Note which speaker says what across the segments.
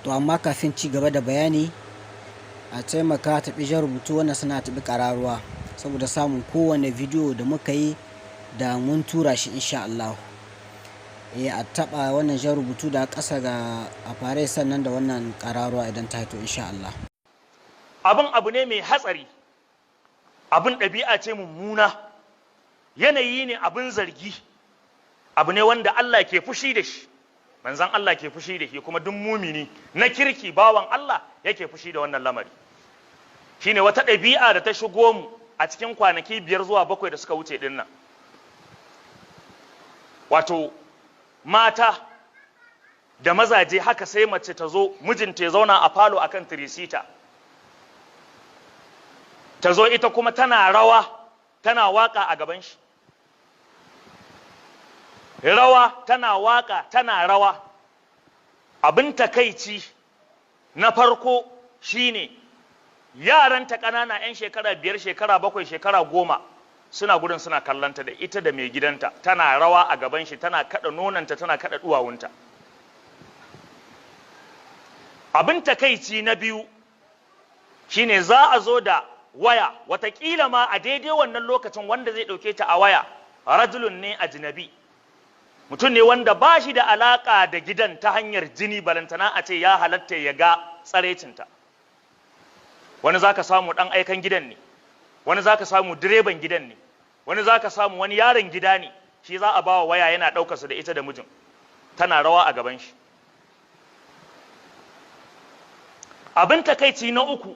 Speaker 1: To amma kafin ci gaba da bayani, a taimaka taɓi jan rubutu wannan suna taɓi ƙararruwa saboda samun kowane bidiyo da muka yi da mun tura shi, insha Allah. A taɓa wannan jan rubutu da ƙasa ga a fare, sannan da wannan ƙararruwa idan ta hito, insha Allah.
Speaker 2: Abin abu ne mai hatsari, abin ɗabi'a ce mummuna, yanayi ne abin zargi, abu ne wanda Allah ke fushi da shi, manzan Allah ke fushi da shi, kuma duk mumini na kirki, bawan Allah, yake fushi da wannan lamari. Shine wata ɗabi'a da ta shigo mu a cikin kwanaki 5 zuwa 7 da suka wuce dinnan, wato mata da mazaje. Haka sai mace ta zo, mijinta ya zauna a falo akan three-seater, ta zo ita kuma tana rawa, tana waka a gaban shi, rawa tana waka, tana rawa. Abin takaici na farko shine yaranta ƙanana, 'yan shekara 5, shekara 7, shekara 10, suna gudun suna kallanta da ita da mai gidanta, tana rawa a gaban shi, tana kada nonanta, tana kada duwawunta. Abin takaici na biyu shine za a zo da waya, watakila ma a daidai wannan lokacin wanda zai ɗauke ta a waya rajulun ne ajnabi, mutum ne wanda ba shi da alaka da gidan ta hanyar jini, balantana a ce ya halatta ya ga tsarecinta. Wani za ka samu ɗan aikan gidan ne, wani za ka samu direban gidan ne, wani za ka samu wani yaron gida ne. Shi za a ba wa waya, yana ɗaukarsa da ita da mijin, tana rawa a gaban shi. Abin takaici na uku,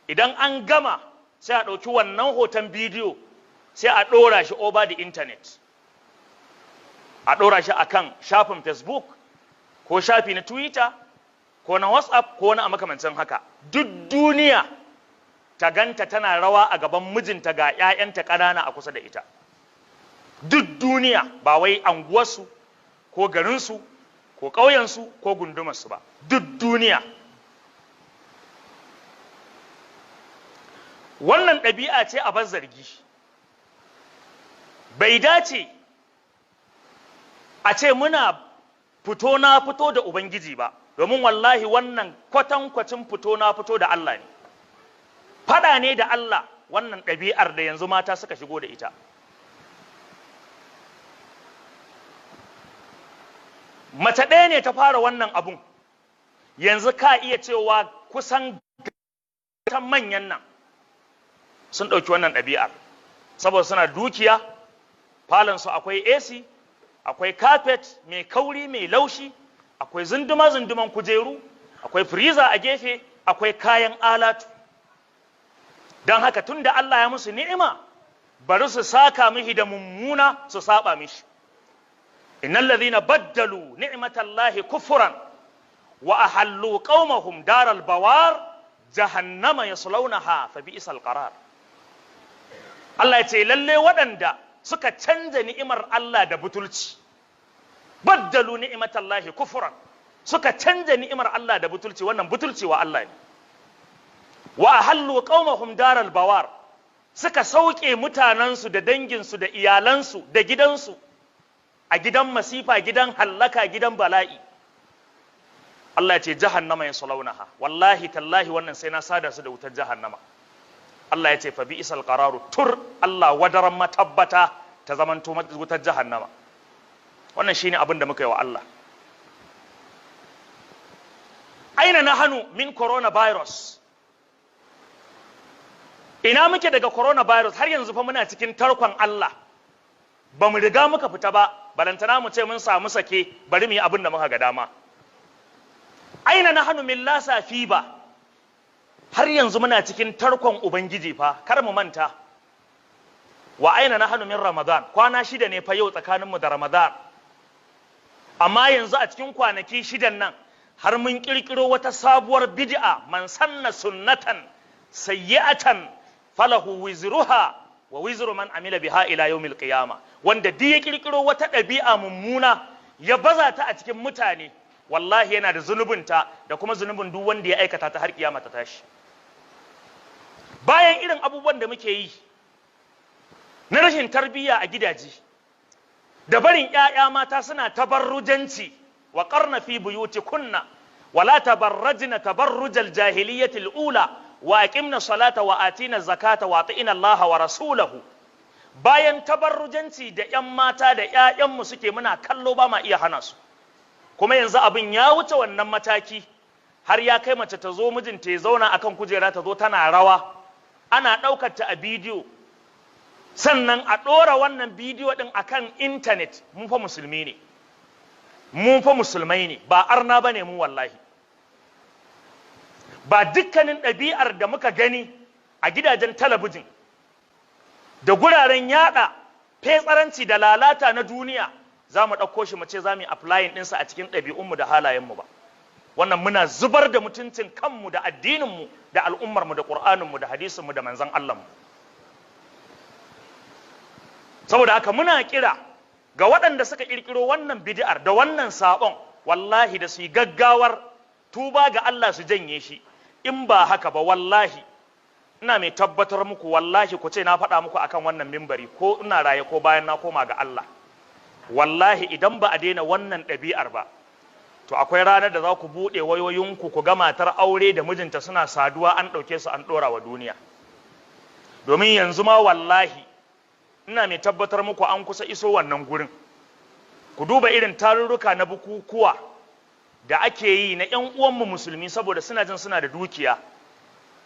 Speaker 2: idan an gama sai a ɗauki wannan hoton bidiyo, sai a ɗora shi over the internet, a ɗora shi akan shafin Facebook ko shafi na Twitter ko na WhatsApp ko na makamancin haka, duk duniya ta ganta tana rawa a gaban mijinta, ga 'ya'yanta ƙanana a kusa da ita. Duk duniya, ba wai anguwarsu ko garinsu ko ƙauyensu ko gundumarsu ba, duk duniya. Wannan ɗabi'a ce a bar zargi. Bai dace a ce muna fito na fito da Ubangiji ba, domin wallahi wannan kwatankwacin fito na fito da Allah ne, fada ne da Allah, wannan ɗabi'ar da yanzu mata suka shigo da ita. Mace ɗaya ne ta fara wannan abun, yanzu ka iya cewa kusan manyan nan sun ɗauki wannan ɗabi'ar saboda suna dukiya. Falonsu akwai AC, akwai carpet mai kauri mai laushi, akwai zunduma-zunduman kujeru, akwai freezer a gefe, akwai kayan alatu. Don haka tunda Allah ya musu ni'ima, bari su saka mishi da mummuna, su saba mishi. Innal ladhina baddalu ni'matallahi kufran wa ahallu qaumahum daral bawar jahannama yaslawnaha fa bi'sal qarar. Allah ya ce lalle waɗanda suka canza ni'imar Allah da butulci, baddalu ni'matallahi kufran, suka canza ni'imar Allah da butulci, wannan butulci wa Allah ne. Wa ahallu qaumahum daral bawar, suka sauke mutanensu da danginsu da iyalansu da gidansu a gidan masifa, gidan hallaka, gidan bala'i. Allah ya ce jahannama yaslaunaha. Wallahi tallahi wannan sai na sada su da wutar jahannama. Allah ya ce fa bi isal qararu, tur Allah wadaran matabbata ta zamanto wutar jahannama. Wannan shine abin da muka yi wa Allah. Aina nahanu min coronavirus? Ina muke daga coronavirus? Har yanzu fa muna cikin tarkon Allah, ba mu riga muka fita ba, balantana mu ce mun samu sake, bari mu yi abin da muka ga dama. Aina nahanu min lasa fiba? Har yanzu muna cikin tarkon Ubangiji fa, kar mu manta. Wa aina nahnu min Ramadan? Kwana 6 ne fa yau tsakaninmu da Ramadan, amma yanzu a cikin kwanaki 6n nan har mun kirkiro wata sabuwar bid'a, man sanna sunnatan sayyi'atan falahu wizruha wa wizru man amila biha ila yawmil qiyama. Wanda duk ya kirkiro wata ɗabi'a mummuna ya baza ta a cikin mutane, wallahi yana da zunubinta da kuma zunubin duk wanda ya aikata ta har kiyama ta tashi. Bayan irin abubuwan da muke yi na rashin tarbiyya a gidaje da barin 'ya'ya mata suna tabarrujanci, wa qarna fi buyutikunna Wala tabarrajna tabarrujal jahiliyyati al-ula wa aqimna salata wa atina zakata wa atina Allah wa rasulahu. Bayan tabarrujanci da ƴan mata da ƴaƴanmu suke muna kallo ba ma iya hana su. Kuma yanzu abin ya wuce wannan mataki, har ya kai mace ta zo mijinta ya zauna akan kujera ta zo tana rawa, ana ɗaukar ta a bidiyo, sannan a ɗora wannan bidiyo ɗin akan intanet. Mun fa musulmi ne, mun fa musulmai ne, ba arna ba ne mu wallahi. Ba dukkanin ɗabi'ar da muka gani a gidajen talabijin da guraren yada fetsaranci da lalata na duniya za mu ɗauko shi mu ce za mu yi applying ɗinsa a cikin ɗabi'unmu da halayenmu ba. Wannan muna zubar da mutuncin kanmu da addininmu da al'ummarmu da ƙur'aninmu da hadisinmu da manzon Allahnmu. Saboda haka muna kira ga waɗanda suka ƙirƙiro wannan bid'ar da wannan saɓon, wallahi da su yi gaggawar tuba ga Allah su janye shi. In ba haka ba wallahi ina mai tabbatar muku, wallahi ku ce na faɗa muku akan wannan mimbari, ko ina raye ko bayan na koma ga Allah, wallahi idan ba a daina wannan ɗabi'ar ba, to akwai ranar da za ku buɗe wayoyinku ku ga matar aure da mijinta suna saduwa, an ɗauke su an ɗora wa duniya. Domin yanzu ma wallahi ina mai tabbatar muku an kusa iso wannan gurin. Ku duba irin tarurruka na bukukuwa da ake yi na 'yan uwanmu musulmi, saboda suna jin suna da dukiya.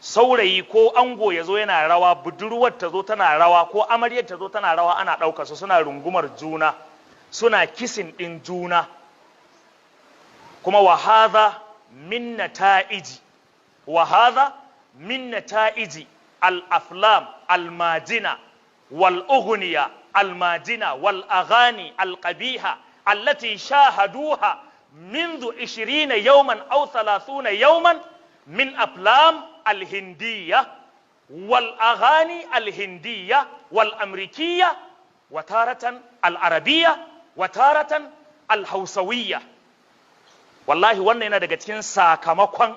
Speaker 2: Saurayi ko ango ya zo yana rawa, budurwar ta zo tana rawa, ko amaryar ta zo tana rawa, ana ɗaukar su suna rungumar juna, suna kisin ɗin juna. Kuma wa hadha min nata'iji, wa hadha min nata'iji al-aflam al-majina wal ughniya al-majina wal aghani al-qabiha allati shahaduha منذ 20 يوما أو 30 يوما من أفلام الهندية والأغاني الهندية والأمريكية وتارة العربية وتارة الهوسوية. Wallahi wannan yana daga cikin sakamakon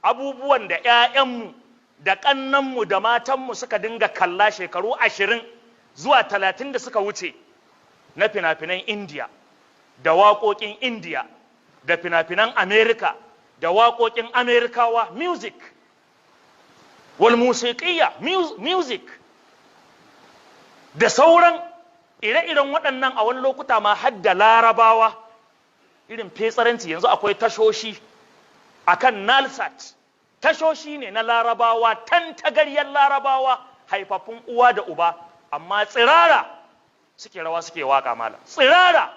Speaker 2: abubuwan da 'ya'yanmu da ƙannanmu da matanmu suka dinga kalla shekaru 20 zuwa 30 da suka wuce na fina-finan Indiya da waƙoƙin Indiya da fina-finan Amerika da waƙoƙin Amerikawa, music wal musiqiyya, music da sauran ire-iren waɗannan. A wani lokuta ma har da Larabawa, irin fetsaranci. Yanzu akwai tashoshi akan Nalsat, tashoshi ne na Larabawa, tantagaryar Larabawa haifaffun uwa da uba, amma tsirara suke rawa suke waka malam, tsirara.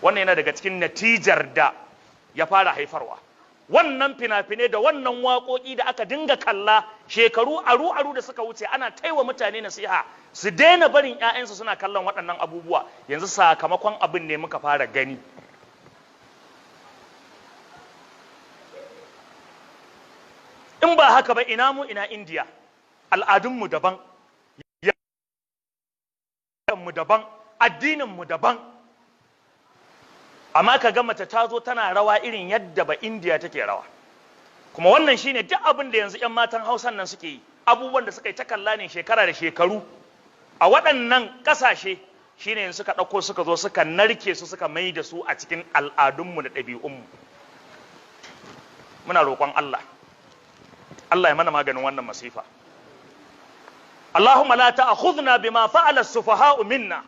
Speaker 2: Wannan yana daga cikin natijar da ya fara haifarwa wannan fina-finai da wannan waƙoƙi da aka dinga kalla shekaru aru-aru da suka wuce. Ana taiwa mutane nasiha su daina barin 'ya'yansu suna kallon waɗannan abubuwa. Yanzu sakamakon abin ne muka fara gani. In ba haka ba ina mu ina Indiya, al'adunmu daban, mu daban, addininmu daban. Amma ka ga mace ta zo tana rawa irin yadda ba Indiya take rawa. Kuma wannan shine duk abin da yanzu 'yan matan Hausan nan suke yi, abubuwan da suka yi ta kalla ne shekara da shekaru a waɗannan ƙasashe, shine yanzu suka ɗauko suka zo suka narke su suka mai da su a cikin al'adunmu da ɗabi'unmu. Muna roƙon Allah, Allah ya mana maganin wannan masifa. Allahumma la ta'khudhna bima fa'ala as-sufaha'u minna.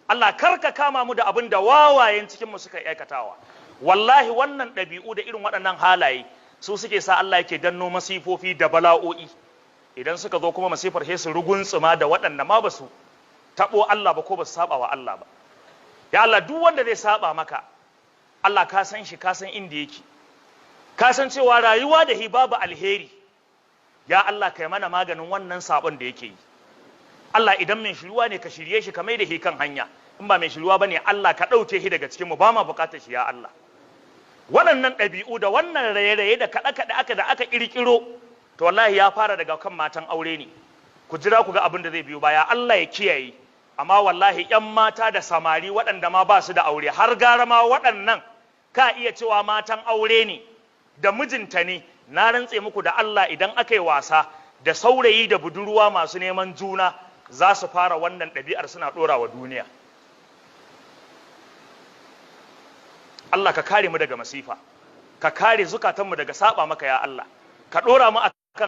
Speaker 2: Allah karka kama mu da abin da wawayen cikin mu suka aikatawa. Wallahi wannan ɗabi'u da irin waɗannan halaye su suke sa Allah yake danno masifofi da bala'o'i. Idan suka zo kuma masifar sai su ruguntsuma da waɗanda ma basu taɓo Allah ba ko basu saba wa Allah ba. Ya Allah, duk wanda zai saba maka, Allah ka san shi, ka san inda yake, ka san cewa rayuwa da hi babu alheri. Ya Allah, kai mana maganin wannan sabon da yake yi. Allah, idan mai shiruwa ne ka shirye shi ka mai da shi kan hanya. In ba mai shiruwa bane, Allah ka ɗauke shi daga cikin mu, ba ma bukatar shi ya Allah. Waɗannan ɗabi'u da wannan raye-raye da kaɗe-kaɗe aka da aka ƙirƙiro, to wallahi ya fara daga kan matan aure ne. Ku jira ku ga abin da zai biyo baya, Allah ya kiyaye. Amma wallahi ƴan mata da samari waɗanda ma ba su da aure, har gara ma waɗannan ka iya cewa matan aure ne da mijinta ne, na rantse muku da Allah idan aka yi wasa da saurayi da budurwa masu neman juna za su fara wannan ɗabi'ar suna ɗora wa duniya. Allah ka kare mu daga masifa, ka kare zukatanmu daga saba maka ya Allah, ka dora mu akan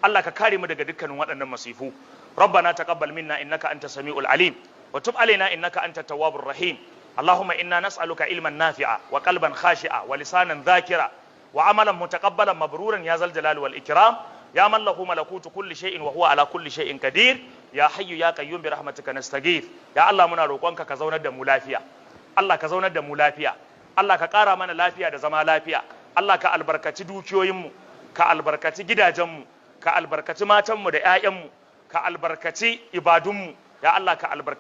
Speaker 2: Allah, ka kare mu daga dukkanin waɗannan masifu. ربنا تقبل منا إنك أنت السميع العليم وتب علينا إنك أنت التواب الرحيم. اللهم إنا نسألك علما نافعا وقلبا خاشعا ولسانا ذاكرا وعملا متقبلا مبرورا يا ذا الجلال والإكرام، يا من له ملكوت كل شيء وهو على كل شيء قدير، يا حي يا قيوم برحمتك نستغيث. يا الله muna roƙonka ka zaunar da mu lafiya. Allah ka zaunar da mu lafiya. Allah ka ƙara mana lafiya da zama lafiya. Allah ka albarkaci dukiyoyinmu, ka albarkaci gidajenmu, ka albarkaci matanmu da 'ya'yanmu, ka albarkaci ibadunmu. Ya Allah ka albarkaci